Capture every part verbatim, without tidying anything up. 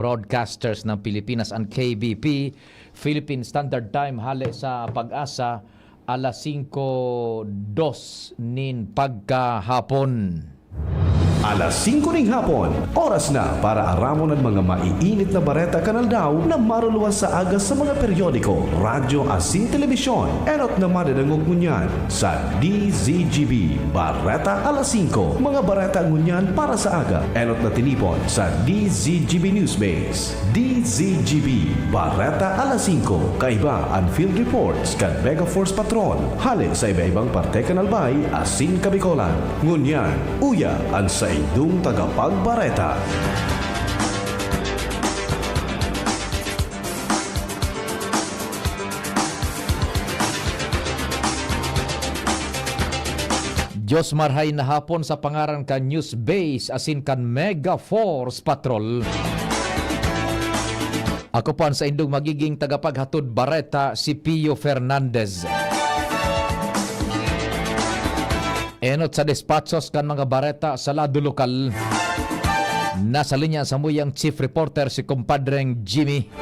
Broadcasters ng Pilipinas, ang K B P, Philippine Standard Time, hale sa Pag-asa, alas singko dos nin pagkahapon. Alas singko ning hapon, oras na para aramon an mga maiinit na bareta kan aldaw na maruluwas sa aga sa mga periodiko, radyo asin telebisyon. Enot na madadangog ngunyan sa D Z G B Bareta Alas Singko. Mga bareta ngunyan para sa aga, enot na tinipon sa D Z G B Newsbase. D Z G B Bareta Alas Singko. Kaiba an field reports kan Mega Force Patrol, hale sa iba-ibang parte kan Albay asin Kabicolan. Ngunyan, uya an saindong tagapagbareta. Diyos marhay na hapon sa pangaran kan News Base asin kan Mega Force Patrol. Ako po ang saindong magiging tagapaghatod bareta, si Pio Fernandez. Enot sa despatchos kan mga bareta sa lado lokal. Nasa linya sa muyang chief reporter, si kumpadreng Jimmy.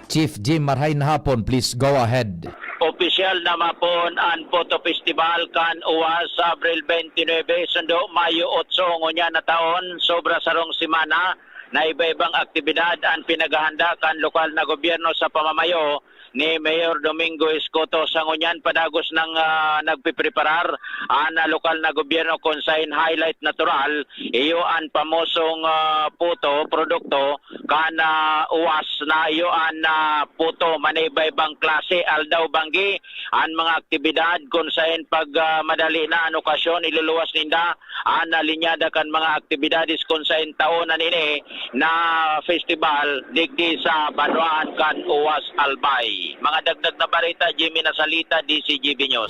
Chief Jim, marhay na hapon. Please go ahead. Opisyal na mapon an Puto Festival kan uwas sa Abril twenty-nine, sundo Mayo otso ngunyan na taon, sobra sarong semana na iba-ibang aktibidad an pinaghahanda kan lokal na gobyerno sa pamamayo ni Mayor Domingo Escoto. Sa ngunyan, padagos nang, ah, nagpipreparar an, ah, lokal na gobyerno kun saen highlight natural iyo an pamosong, ah, puto, produkto kan, ah, uwas na iyo an, ah, puto manibaybang klase, aldaw banggi, an mga aktibidad kun saen pag, ah, madali na an okasyon, iluluwas ninda an, ah, linyada kan mga aktibidades kun saen taon na nini na festival digdi sa banwaan kan Uwas Albay. Mga dagdag na bareta, Jimmy Nasalita, D Z G B News.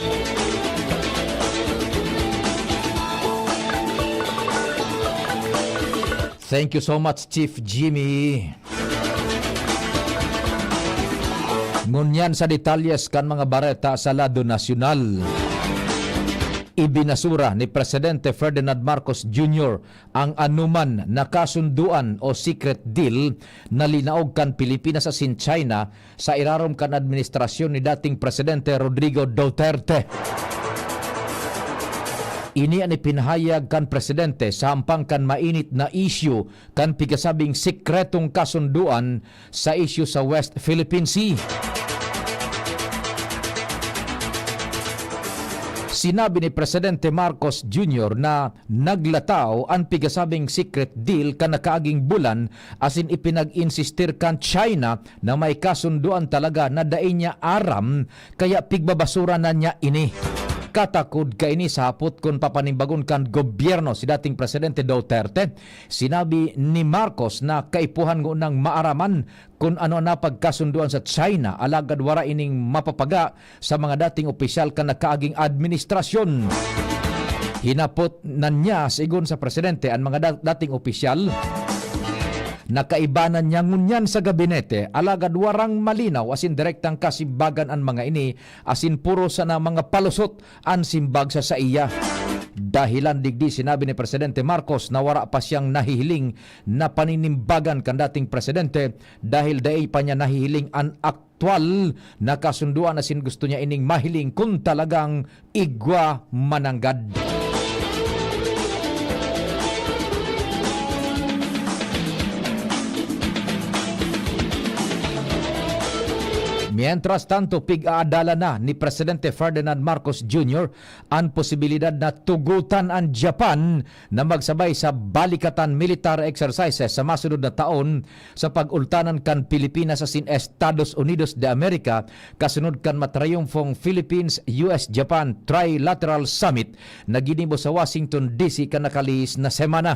Thank you so much, Chief Jimmy. Ngunyan sa detalyes kan mga bareta sa lado nasyonal. Ibinasura ni Presidente Ferdinand Marcos Junior ang anoman na kasunduan o secret deal na linaog kan Pilipinas asin China sa irarom kan administrasyon ni dating Presidente Rodrigo Duterte. Ini an ipinahayag kan presidente sa hampang kan mainit na isyu kan pigasabing sikretong kasunduan sa isyu sa West Philippine Sea. Sinabi ni Presidente Marcos Junior na naglataw an pigasabing secret deal kan nakaaging bulan asin ipinag-insistir kan China na may kasunduan talaga na dai niya aram, kaya pigbabasura na niya ini. Katakod kaini sa hapot kun papanimbagon kan gobyerno si dating Presidente Duterte. Sinabi ni Marcos na kaipuhan ngunang maaraman kun ano an napagkasunduan sa China, alagad wara ining mapapaga sa mga dating opisyal kan nakaaging administrasyon. Hinapot na niya, sigon sa presidente, an mga da-, dating opisyal na kaibanan niya ngunyan sa gabinete, alagad warang malinaw asin direktang kasimbagan an mga ini, asin puro sana mga palusot an simbag sa saiya. Dahilan digdi, sinabi ni Presidente Marcos na wara pa siyang nahihiling na paninimbagan kan dating presidente dahil dai pa niya nahihiling an aktual na kasunduan asin gusto niya ining mahiling kun talagang igwa mananggad. Mientras tanto, pig-aadalan na ni Presidente Ferdinand Marcos Junior an posibilidad na tugotan an Japan na magsabay sa balikatan military exercises sa masunod na taon sa pag-ultanan kan Pilipinas asin Estados Unidos de America, kasunod kan matrayumfong Philippines-U S-Japan Trilateral Summit na ginibo sa Washington, D C kan nakalihis na semana.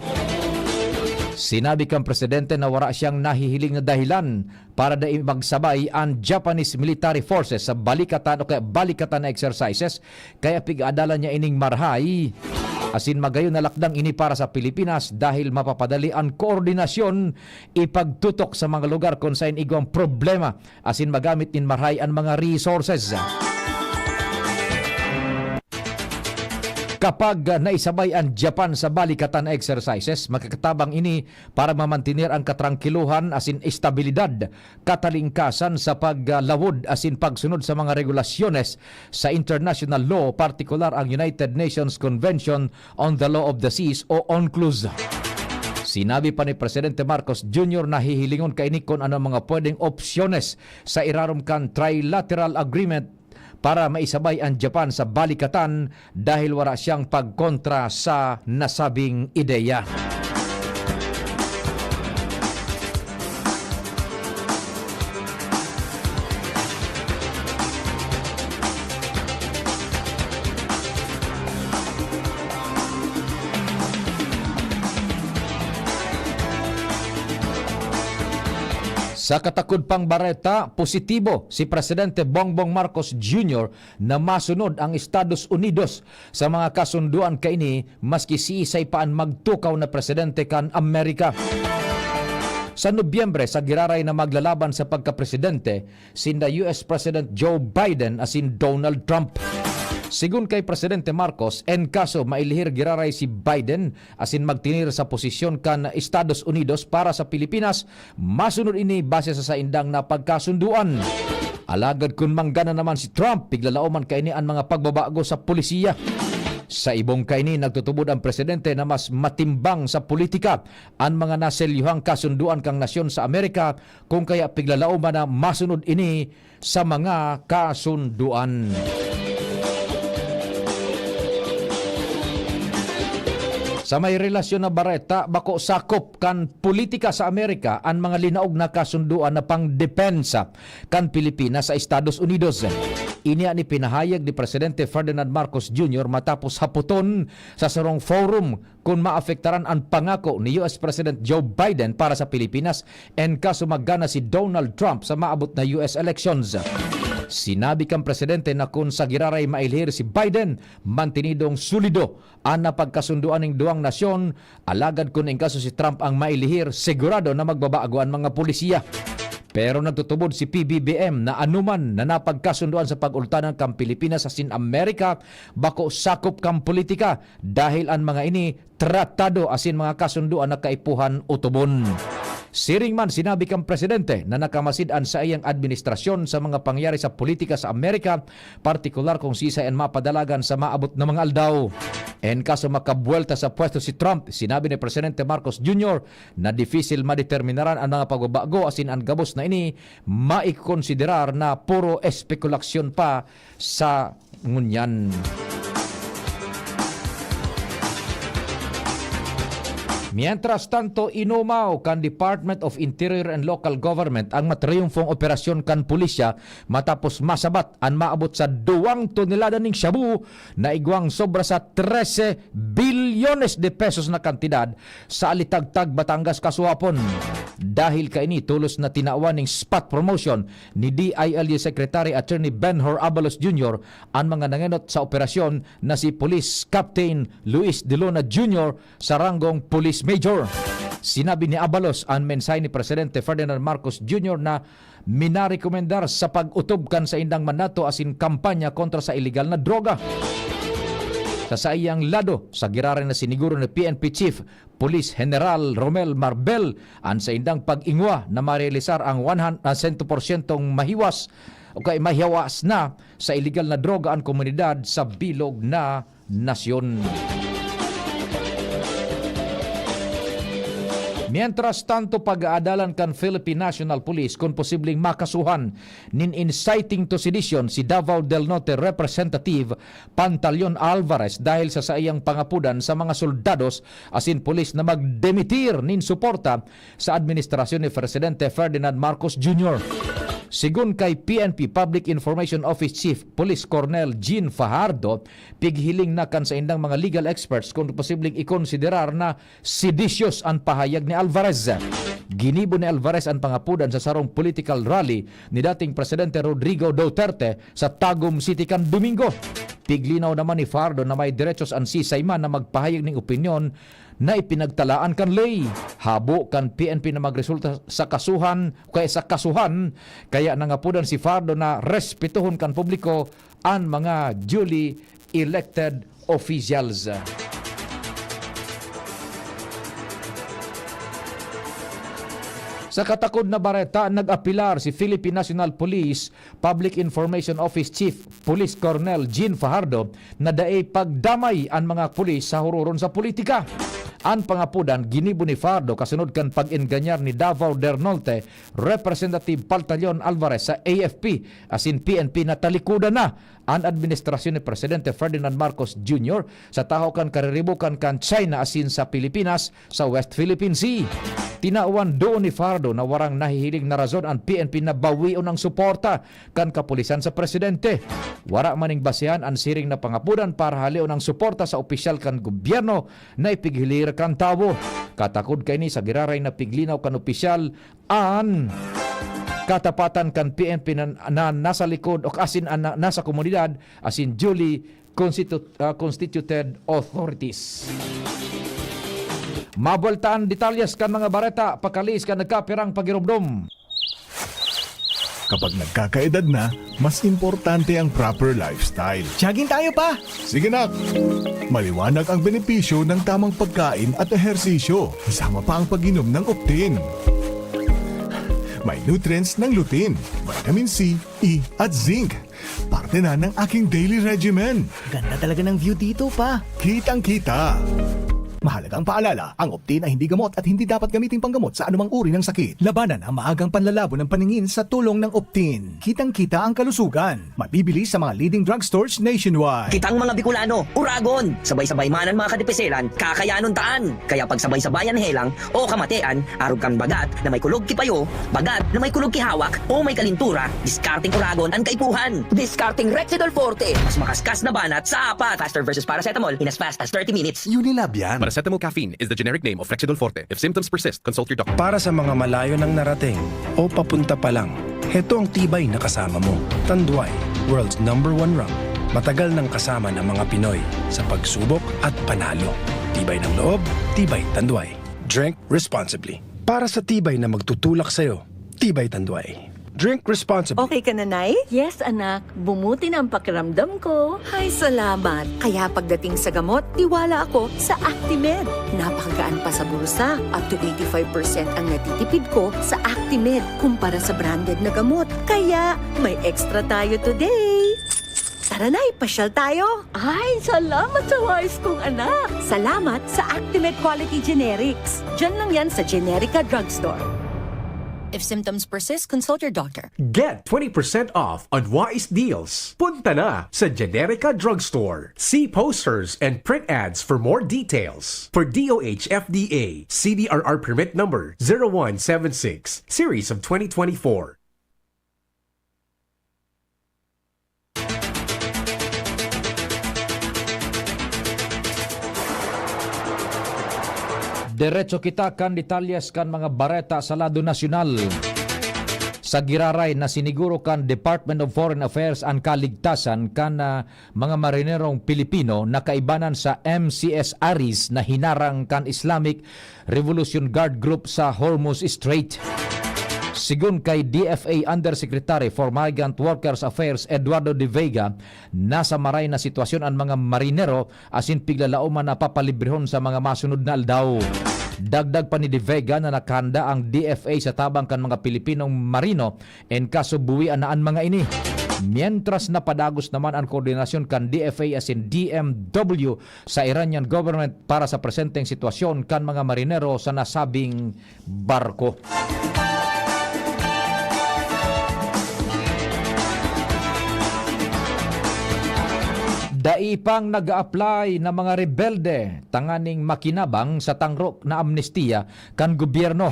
Sinabi kan presidente na wara siyang nahihiling na dahilan para dai magsabay an Japanese military forces sa balikatan o kaya balikatan na exercises, kaya pig-aadalan niya ining marhay asin magayon na lakdang ini para sa Pilipinas dahil mapapadali an koordinasyon, ipagtutok sa mga lugar kun saen igwang problema asin magamit nin marhay an mga resources. Kapag, ah, naisabay an Japan sa balikatan na exercises, makakatabang ini para mamantener ang katrangkiluhan asin estabilidad, katalingkasan sa paglawod asin pagsunod sa mga regulasyones sa international law, partikular ang United Nations Convention on the Law of the Seas o UNCLOS. Sinabi pa ni Presidente Marcos Junior na hihilingon kaini kun ano ang mga pwedeng opsyones sa irarom kan trilateral agreement para maisabay an Japan sa balikatan dahil wala siyang pagkontra sa nasabing ideya. Sa katakod pang bareta, positibo si Presidente Bongbong Marcos Junior na masunod ang Estados Unidos sa mga kasunduan kaini, maski siisay pa an magtukaw na presidente kan Amerika. Sa Nobyembre, sa giraray na maglalaban sa pagkapresidente, sinda U S President Joe Biden asin Donald Trump. Sigon kay Presidente Marcos, en kaso mailihir giraray si Biden asin magtinir sa posisyon kan Estados Unidos para sa Pilipinas, masunod ini base sa saindang napagkasunduan. Alagad kun manggana naman si Trump, piglalaoman kaini an mga pagbabago sa polisiya. Sa ibong kaini, nagtutubod ang presidente na mas matimbang sa politika an mga naselyuhang kasunduan kan nasyon sa Amerika, kung kaya piglalaoman na masunod ini sa mga kasunduan. Sa may relasyon na bareta, bako sakop kan politika sa Amerika an mga linaog na kasunduan na pangdepensa kan Pilipinas sa Estados Unidos. Ini an ipinahayag ni Presidente Ferdinand Marcos Junior matapos hapoton sa sarong forum kun maapektaran an pangako ni U S President Joe Biden para sa Pilipinas en kaso magana si Donald Trump sa maabot na U S elections. Sinabi kan presidente na kun sa giraray mailihir si Biden, mantenidong solido an napagkasundoan ning duwang nasyon, alagad kun en kaso si Trump ang mailihir, sigurado na magbabago an mga polisiya. Pero nagtutubod si P B B M na anoman na napagkasundoan sa pag-ultanan kan Pilipinas asin Amerika, bako sakop kan politika, dahil an mga ini tratado asin mga kasundoan na kaipuhan o tubon. Siring man, sinabi kan presidente na nakamasid an saiyang administrasyon sa mga pangyayari sa politika sa Amerika, partikular kung siisay an mapadalagan sa maabot na mga aldaw. En kaso makabuwelta sa pwesto si Trump, sinabi ni Presidente Marcos Junior na dipisil madeterminaran an mga pagbabago asin an gabos na ini maikonsiderar na puro espekulasyon pa sa ngunyan. Mientras tanto, inumaw kan Department of Interior and Local Government ang matriyumfong operasyon kan pulisya matapos masabat an maabot sa duwang tonelada ning shabu na igwang sobra sa trese bilyones de pesos na kantidad sa Alitagtag, Batangas, kasuhapon. Dahil kaini, tolos na tinawan ning spot promotion ni D I L G Secretary Attorney Benhur Abalos Junior an mga nangenot sa operasyon na si Police Captain Luis de Luna Junior sa ranggong Police Major. Sinabi ni Abalos an mensahe ni Presidente Ferdinand Marcos Junior na minarekomendar sa pag-otob kan saindang mandato asin kampanya kontra sa iligal na droga. Sa saiyang lado, sa giraray na siniguro ni P N P Chief Police General Romel Marbel an saindang pag-ingwa na marealisar ang one hundred, ah, sento porsyentong mahiwas o kay mahiwas na sa iligal na droga an komunidad sa bilog na nasyon. Mientras tanto, pag-aadalan kan Philippine National Police kun posibleng makasuhan nin inciting to sedition si Davao del Norte Representative Pantaleon Alvarez dahil sa saiyang pangapodan sa mga soldados asin pulis na magdemitir nin suporta sa administrasyon ni Presidente Ferdinand Marcos Junior. Sigon kay P N P Public Information Office Chief Police Colonel Jean Fajardo, pighiling na kan saindang mga legal experts kun posibleng ikonsiderar na seditious an pahayag ni Alvarez. Ginibo ni Alvarez an pangapodan sa sarong political rally ni dating Presidente Rodrigo Duterte sa Tagum City kan Domingo. Piglinaw naman ni Fajardo na may derechos an sisay man na magpahayag ning opinyon na ipinagtalaan kan ley. Habo kan P N P na magresulta sa kasuhan, kaya sa kasuhan, kaya nangapodan si Fajardo na respetohon kan publiko an mga duly elected officials. Sa katakod na bareta, nag-apelar si Philippine National Police Public Information Office Chief Police Colonel Jean Fajardo na dai pagdamay an mga pulis sa huroron sa politika. An pangapodan ginibo ni Fajardo kasunod kan pag-enganyar ni Davao del Norte Representative Paltalion Alvarez sa A F P asin P N P na talikodan na an administrasyon ni Presidente Ferdinand Marcos Junior sa tahaw kan kariribokan kan China asin sa Pilipinas sa West Philippine Sea. Tinawan doon ni Fajardo na warang nahihiling na rason an P N P na bawion ang suporta kan kapulisan sa presidente. Wara maning basehan an siring na pangapodan para haleon ang suporta sa opisyal kan gobyerno na ipighilir kan tawo. Katakod kaini sa giraray na piglinaw kan opisyal an katapatan kan P N P na, na nasa likod o asin an na, nasa komunidad asin duly constitu-, ah, constituted authorities. Mabwelta an detalyes kan mga bareta, pakaliis kan nagkapirang pagiromdom. Kapag nagkakaedad na, mas importante ang proper lifestyle. Jogging tayo pa! Sige nak! Maliwanag ang benepisyo ng tamang pagkain at ehersisyo, kasama pa ang pag-inom ng Optin. May nutrients ng lutein, vitamin C, E at zinc. Parte na ng aking daily regimen. Ganda talaga ng view dito pa. Kitang-kita. Mahalagang paalala, ang Optin ay hindi gamot at hindi dapat gamiting panggamot sa anumang uri ng sakit. Labanan ang maagang panlalabo ng paningin sa tulong ng Optin. Kitang-kita ang kalusugan. Mabibili sa mga leading drugstores nationwide. Kitang mga Bicolano, Uragon! Sabay-sabay man an mga kadipiselan, kakayanon taan! Kaya pagsabay-sabayan helang o kamatean, arog kan bagat na may kulog ki payo, bagat na may kulog ki hawak, o may kalintura, diskarteng Uragon an kaipuhan! Diskarteng Rexidol Forte! Mas makaskas na banat sa apat! Faster versus paracetamol in as fast as thirty minutes! Unilab yan! Paracetamol caffeine is the generic name of Rexidol Forte. If symptoms persist, consult your doctor. Para sa mga malayo nang narating o papunta pa lang, heto ang tibay na kasama mo. Tanduay, world's number one rum. Matagal nang kasama ng mga Pinoy sa pagsubok at panalo. Tibay ng loob, tibay Tanduay. Drink responsibly. Para sa tibay na magtutulak sa'yo, tibay Tanduay. Drink responsibly. Okay ka na, Nay? Yes, anak. Bumuti na ang pakiramdam ko. Ay, salamat. Kaya pagdating sa gamot, tiwala ako sa Actimed. Napakagaan pa sa bulsa. Up to eighty-five percent ang natitipid ko sa Actimed kumpara sa branded na gamot. Kaya, may extra tayo today. Tara na, ipasyal tayo! Ay, salamat sa wais kong anak! Salamat sa Actimed Quality Generics. Diyan lang yan sa Generica Drugstore. If symptoms persist, consult your doctor. Get twenty percent off on Wise Deals. Punta na sa Generica Drugstore. See posters and print ads for more details. For D O H F D A C D R R permit number zero one seven six, series of twenty twenty-four. Deretso kita kan detalyes kan mga bareta sa lado nasyonal. Sa giraray na siniguro kan Department of Foreign Affairs an kaligtasan kan, ah, mga marinerong Pilipino na kaibanan sa M C S Aris na hinarang kan Islamic Revolution Guard Group sa Hormuz Strait. Sigon kay D F A Undersecretary for Migrant Workers Affairs Eduardo De Vega, nasa maray na sitwasyon an mga marinero asin piglalaoman na papalibrehon sa mga masunod na aldaw. Dagdag pa ni De Vega na nakahanda ang D F A sa tabang kan mga Pilipinong marino en kaso buwian na an mga ini. Mientras na padagos naman an koordinasyon kan D F A asin D M W sa Iranian government para sa presenteng sitwasyon kan mga marinero sa nasabing barko. Dai pang nag-a-apply na mga rebelde tanganing makinabang sa tangrok na amnestiya kan gobyerno.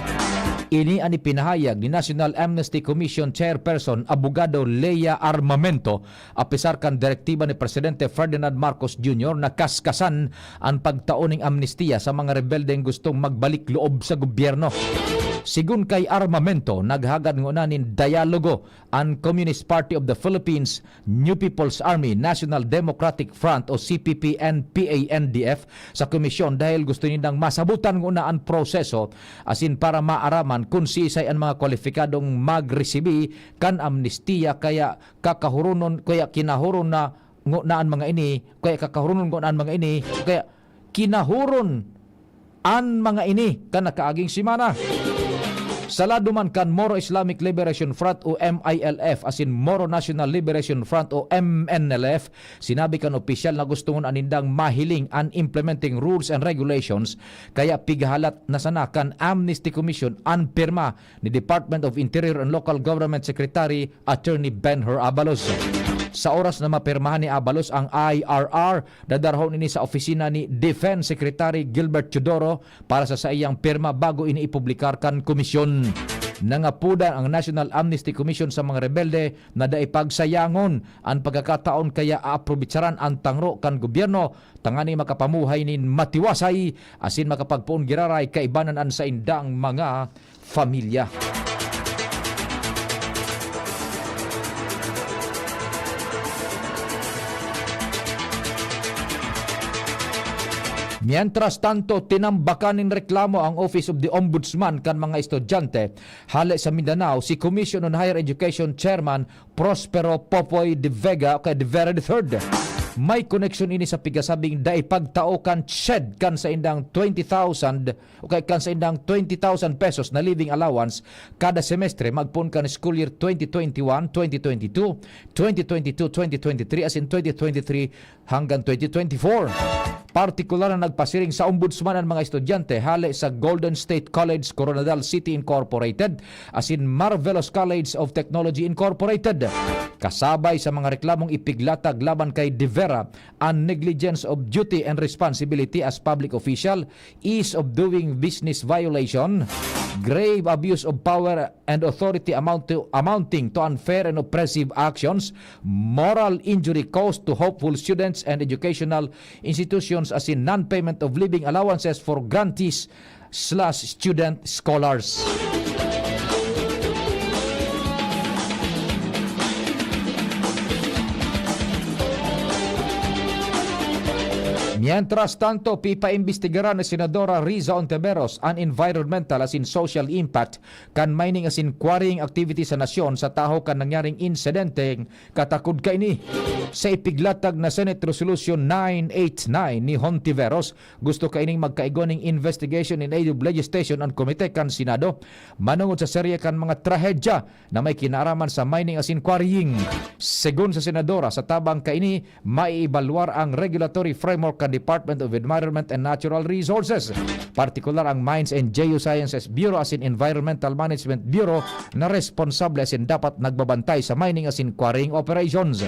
Ini an ipinahayag ni National Amnesty Commission Chairperson Abogado Lea Armamento, apisar kan direktiba ni Presidente Ferdinand Marcos Junior na kaskasan an pagtao ning amnestiya sa mga rebeldeng gustong magbalik loob sa gobyerno. Sigon kay Armamento, naghagad ngona nin dialogo an Communist Party of the Philippines, New People's Army, National Democratic Front o C P P N P A N D F sa komisyon dahil gusto nindang masabutan ngona an proseso asin para maaraman kun siisay an mga kwalipikadong magresibi kan amnestiya kaya kakahuronon, kaya kinahuron na ngunaan mga ini, kaya kakahuronon ngunaan mga ini, kaya kinahuron an mga ini kan nakaaging semana. Sa lado man kan Moro Islamic Liberation Front o M I L F asin Moro National Liberation Front o M N L F, sinabi kan opisyal na gusto ngunaan nindang mahiling an implementing rules and regulations, kaya pigahalat na sana kan Amnesty Commission an pirma ni Department of Interior and Local Government Secretary Attorney Ben-Hur Abalos. Sa oras na mapirmahan ni Abalos ang I R R, dadarahon ini sa opisina ni Defense Secretary Gilbert Teodoro para sa saiyang pirma bago ini ipublikar kan komisyon. Nangapodan ang National Amnesty Commission sa mga rebelde na dai pagsayangon an pagkakataon, kaya aaprobitsaran an tangro kan gobyerno tangani makapamuhay nin matiwasay asin makapagpoon giraray kaibanan an saindang mga pamilya. Mientras tanto, tinambakan nin reklamo ang Office of the Ombudsman kan mga estudyante hale sa Mindanao, si Commission on Higher Education Chairman Prospero Popoy de Vega o kaya de Vera the third. May koneksyon ini sa pigasabing dai pagtao kan CHED kan saindang twenty thousand o kaya kan saindang twenty thousand pesos na living allowance kada semestre magpoon kan school year twenty twenty-one, twenty twenty-two, twenty twenty-two, twenty twenty-three asin twenty twenty-three hanggang twenty twenty-four. Partikular na nagpasiring sa Ombudsman an mga estudyante hale sa Golden State College, Koronadal City Incorporated, asin Marvelous College of Technology Incorporated. Kasabay sa mga reklamong ipiglatag laban kay De Vera, an negligence of duty and responsibility as public official, ease of doing business violation, grave abuse of power and authority amount to, amounting to unfair and oppressive actions, moral injury caused to hopeful students and educational institutions asin non-payment of living allowances for grantees slash student scholars. Mientras tanto, pipaimbestigaran ni Senadora Riza Ontiveros an environmental asin social impact kan mining asin quarrying activity sa nasyon sa tahaw kan nangyaring insidenteng katakod kaini. Sa ipiglatag na Senate Resolution nine eight nine ni Hontiveros, gusto kaining magkaigwa ning investigation in aid of legislation an komite kan Senado manongod sa serye kan mga trahedya na may kinaaraman sa mining asin quarrying. Segun sa senadora, sa tabang kaini, maiebalwar ang regulatory framework kan Department of Environment and Natural Resources, partikular ang Mines and Geosciences Bureau asin Environmental Management Bureau na responsable asin dapat nagbabantay sa mining asin quarrying operations.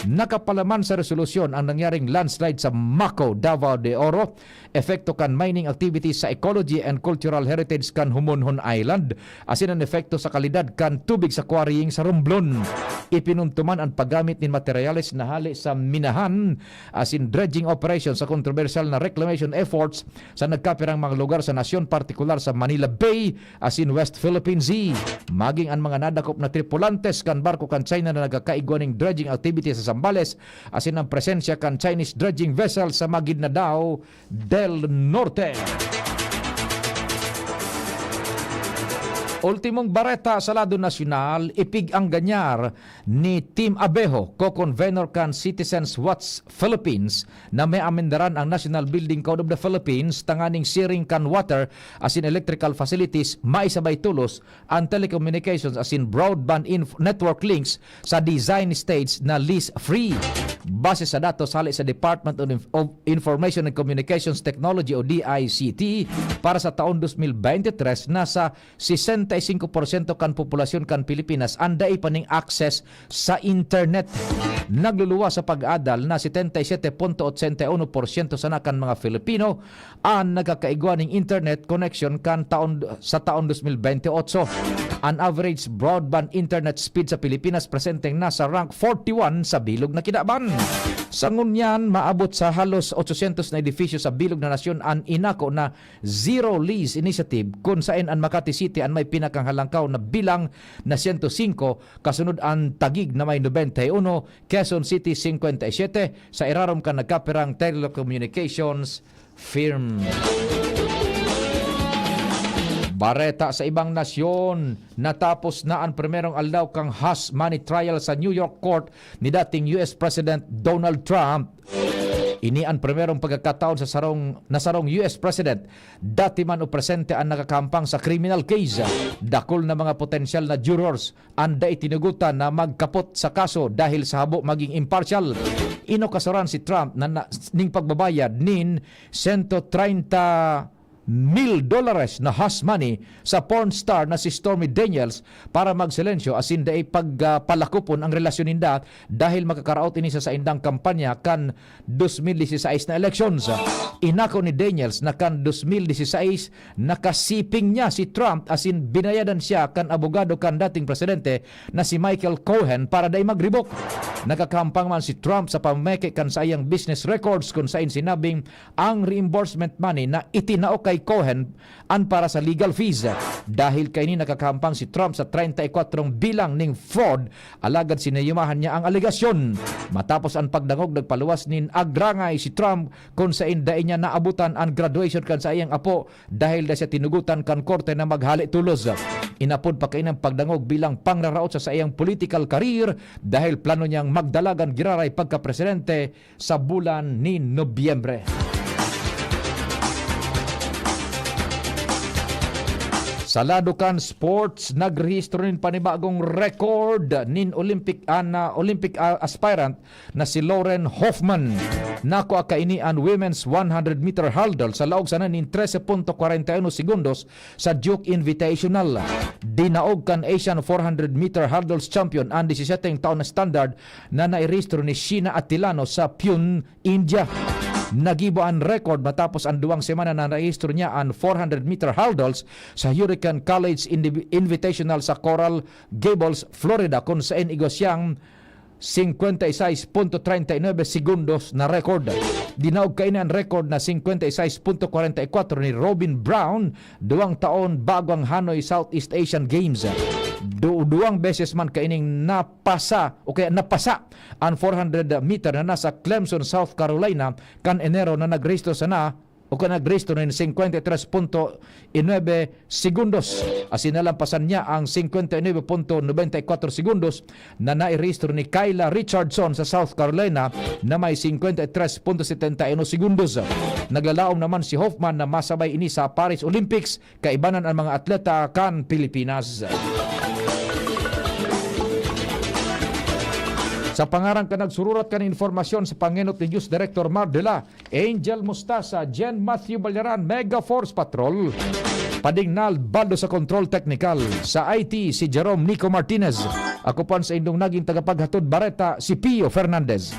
Nakapalaman sa resolusyon ang nangyaring landslide sa Maco, Davao de Oro, epekto kan mining activities sa ecology and cultural heritage kan Homonhon Island, asin an epekto sa kalidad kan tubig sa quarrying sa Romblon. Ipinuntuman an paggamit nin materyales na hale sa minahan asin dredging operation sa kontrobersyal na reclamation efforts sa nagkapirang mga lugar sa nasyon, partikular sa Manila Bay asin West Philippine Sea. Maging an mga nadakop na tripulantes kan barko kan China na nagkakaigwa ning dredging activity sa Zambales asin ang presensya kan Chinese dredging vessel sa Maguindanao del Norte. Ultimong bareta sa lado nasyonal, ipig-angganyar ni Tim Abejo, co-convenor kan Citizens Watch Philippines, na may amendaran ang National Building Code of the Philippines tanganing siring kan water asin electrical facilities maisabay tolos an telecommunications asin broadband inf-, network links sa design stage na lease-free. Base sa datos hale sa Department of Inf-, of Information and Communications Technology o D I C T, para sa taon dos mil bente tres, nasa sesenta y cinco porsyento kan populasyon kan Pilipinas an dai pa ning access sa internet. Nagluluwas sa pag-adal na setenta y siete punto ochenta y uno porsyento sana kan mga Filipino an nagkakaigwa ning internet connection kan taon, sa taon dos mil bente otso. An average broadband internet speed sa Pilipinas presenteng nasa rank forty-one sa bilog na kinaban. Sa ngunyan, maabot sa halos otsosyentos na edifisyo sa bilog na nasyon an inako na Zero Lease Initiative, kun saen an Makati City an may pinakanghalangkaw na bilang na siyento singko, kasunod an Taguig na may nobenta y uno, Quezon City, singkwenta y siyete, sa irarom kan nagkapirang telecommunications firm. Pareta sa ibang nasyon, natapos na an primerong aldaw kan hush money trial sa New York Court ni dating U S President Donald Trump. Ini an primerong pagkakataon sa sarong, na sarong U S President, dati man o presente, ang nakakahampang sa criminal case. Dakul na mga potensyal na jurors an dai tinugotan na magkapot sa kaso dahil sa habo maging impartial. Inokasuran si Trump na, na ning pagbabayad nin sento treinta mil dolares na hush money sa porn star na si Stormy Daniels para magsilensyo asin dai pagpalakopon ang relasyon ninda, dahil makakaraot ini sa saindang kampanya kan dos mil diseseis na elections. Inako ni Daniels na kan dos mil diseseis, nakasiping niya si Trump asin binayadan siya kan abogado kan dating presidente na si Michael Cohen para dai magribok. Nakakahampang man si Trump sa pameke kan saiyang business records, kun sain sinabing ang reimbursement money na itinao kay Cohen an para sa legal fees. Dahil kaini, nakakahampang si Trump sa treinta y cuatro bilang ning fraud, alagad siniyumahan niya ang alegasyon. Matapos an pagdangog, nagpaluwas nin agrangay si Trump kun sain dai niya naabutan an graduation kan saiyang apo dahil dai siya tinugotan kan korte na maghale tolos. Inapod pa kaini an pagdangog bilang pangraraot sa saiyang political career, dahil plano niyang magdalagan giraray pagkapresidente sa bulan nin Nobyembre. Sa lado kan sports, nagrehistro nin panibagong record nin Olympic, an, ah, Olympic, ah, aspirant na si Lauren Hoffman. Nakua kaini an women's one hundred meter hurdle sa laog sana nin trese punto kwarenta y uno segundos sa Duke Invitational. Dinaog kan Asian four hundred meter hurdles champion, an disisyete taon na standard, na nairehistro ni Sheena Atilano sa Pune, India. Nagibo an record matapos an duwang semana na nairehistro niya an four hundred meter hurdles sa Hurricane College Indiv-, Invitational sa Coral Gables, Florida, kun sain igwa siyang singkwenta y sais punto treinta y nuebe segundos na record. Dinaog kaini an record na singkwenta y sais punto kwarenta y kwatro ni Robin Brown, duwang taon bago ang Hanoi Southeast Asian Games. Du-, duwang beses man kaining napasa o kaya napasa an four hundred meter na nasa Clemson, South Carolina, kan Enero na nagrehistro sana o kaya nagrehistro nin singkwenta y tres punto nuebe segundos. Asin nalampasan niya ang singkwenta y nuebe punto nobenta y kwatro segundos na nairehistro ni Kyla Richardson sa South Carolina na may singkwenta y tres punto setenta y uno segundos. Naglalaom naman si Hoffman na masabay ini sa Paris Olympics, kaibanan ang mga atleta kan Pilipinas. Sa pangaran kan nagsururat kan impormasyon, sa pangenot ni News Director Mar Dela, Angel Mostasa, Jen Matthew Balyaran, Mega Force Patrol, Padignal Baldo sa Control Technical, sa I T si Jerome Nico Martinez. Ako po an saindong naging tagapaghatod bareta, si Pio Fernandez.